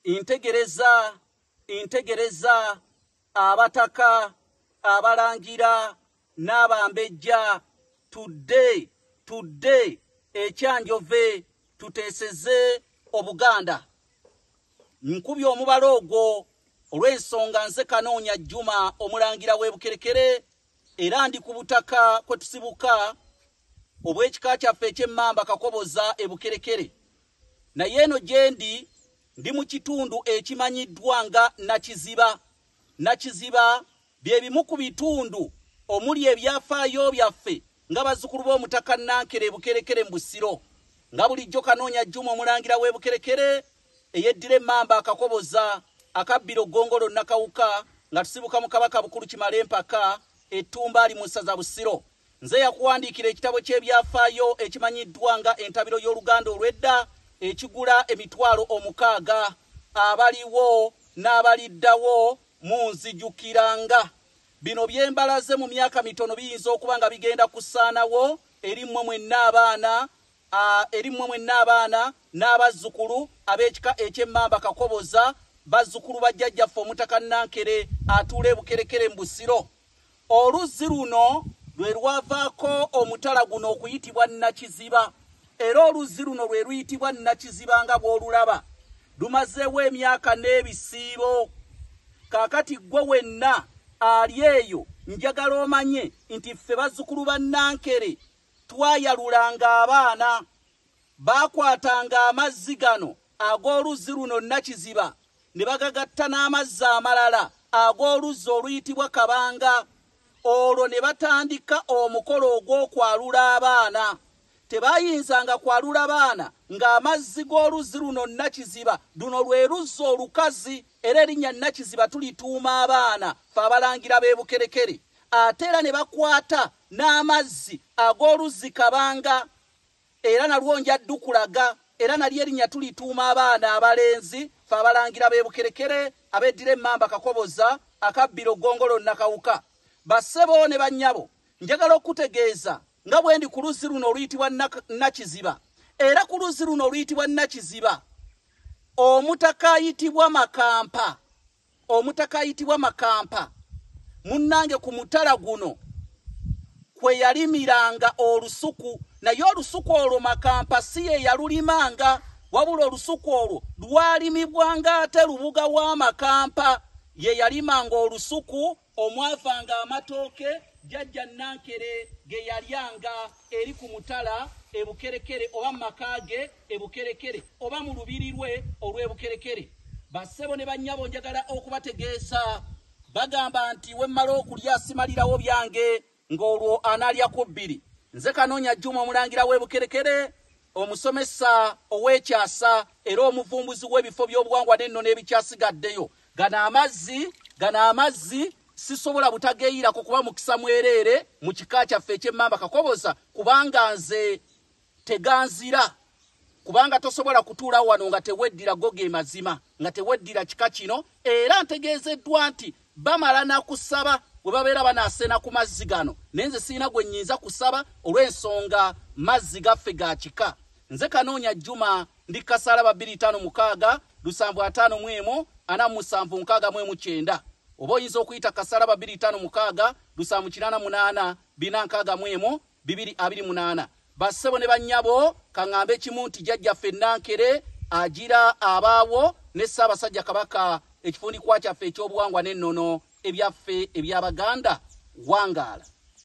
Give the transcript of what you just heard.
Ntegereza, ntegereza abataka, abalangira n'abambejja, tudde, tudde ekyanjove tuteeseze Obuganda. Nkubye omubala ogwo olw'ensonga nze Kanoonya Juma omulangira w'e Bukerekere, era ndi ku butaka kwe tusibuka obw'ekika kyaffe eky'Emmamba Kakoboza e Bukerekere. Naye eno gye ndi, ndi mu kitundu ekimanyiddwa nga Nakiziba. Nakiziba bye bimu ku bitundu omuli ebyafaayo byaffe nga bazzukulu b'Omutaka Nankere e Bukerekere mu Busiro. Nga bulijjo Kanoonya Juma omulangira w'e Bukerekere eyeddira Emmamba Akakoboza akabbira Oggongolo Nakawuka, nga tusibuka mu Kabaka Bukulu Kimala Empaka Ettumbaali mu ssaza Busiro. Nze yakuwandiikira ekitabo ky'ebyafaayo ekimanyiddwa nga Entabiro y'Oluganda olw'edda, ekigula 60,000. Abaliwo n'abaliddawo munzijukiranga. Bino bye mbalaze mu myaka mitono biyinza okuba nga bigenda kusaanawo eri mmwe mwenna abaana, eri mmwe mwenna abaana n'abazzukulu ab'ekika eky'Emmamba Kakoboza, bazzukulu ba jjajjaffe Omutaka Nankere atuula e Bukerekere mu Busiro. Oluzzi luno lwe lwavaako omutala guno okuyitibwa Nakiziba, era oluzzi luno lwe luyitibwa Nakiziba nga bw'olulaba. Lumazeewo emyaka n'ebisiibo. Kaakati ggwe wenna ali eyo njagala omanye nti ffe bazzukulu ba Nankere twayalulanga abaana, baakwatanga amazzi gano ag'oluzzi luno Nakiziba ne bagagatta n'amazzi amalala ag'oluzzi oluyitibwa Kabanga, olwo ne batandika omukolo ogw'okwalula abaana. Tebayinzanga kwalula baana ng'amazzi g'oluzzi luno Nakiziba, luno lwe luzzi olukazi, era erinnya Nakiziba tulituuma abaana ffe abalangira b'e Bukerekere. Ate era ne bakwata n'amazzi ag'oluzzi Kabanga, era nalwo nja ddukulaga, era nalyo erinnya tulituuma abaana abalenzi ffe abalangira b'e Bukerekere abeddira Emmamba Kakoboza akabbira Oggongolo Nakawuka. Bassebo ne bannyabo, njagala okutegeeza nga bwe ndi ku luzzi luno oluyitibwa Nakiziba, era ku luzzi luno oluyitibwa Nakiziba omutaka ayitibwa Makampa, omutaka ayitibwa Makampa munnange ku mutala guno kwe yalimiranga olusuku. Naye olusuku olwo Makampa si ye yalulimanga, wabula olusuku olwo lwalimibwanga ate Lubuga wa Makampa ye yalimanga olusuku omwavanga amatooke jjajja Nankere ge yalyanga eri ku mutala e Bukerekere, oba mu maka ge e Bukerekere, oba mu lubiri lwe olw'e Bukerekere. Bassebo ne bannyabo, njagala okubategeeza, bagamba nti we mmala okulya simalirawo byange, ng'olwo anaalya ku bbiri. Nze Kanoonya Juma omulangira w'e Bukerekere, omusomesa ow'ekyasa era omuvumbuzi w'ebifo by'obuwangwa n'ennono ebikyasigaddeyo. Gano amazzi, gano amazzi sisobola butageeyirako kuba mukisa mwereere mu kika kyaffe eky'Emmamba Kakoboza, kubanga nze teganzira, kubanga tosobola kutuula wano nga teweddira go ge mazima, nga teweddira kika kino. Era ntegeezeddwa nti bamala na kusaba bwe babeera banaasena ku mazzi gano, naye nze sirina gwe nnyinza kusaba olw'ensonga mazzi gaffe ga kika. Nze Kanoonya Juma, ndi Kasalaba 256 751 47 69, oba oyinza okuyita Kasalaba 256 788 461 228. Bassebo ne bannyabo, kaŋŋambe kimu nti jjajjaffe Nankere agira abaawo ne Ssaabasajja Kabaka, ekifundikwa kyaffe eky'obuwangwa n'ennono ebyaffe eby'Abaganda. Wangaala.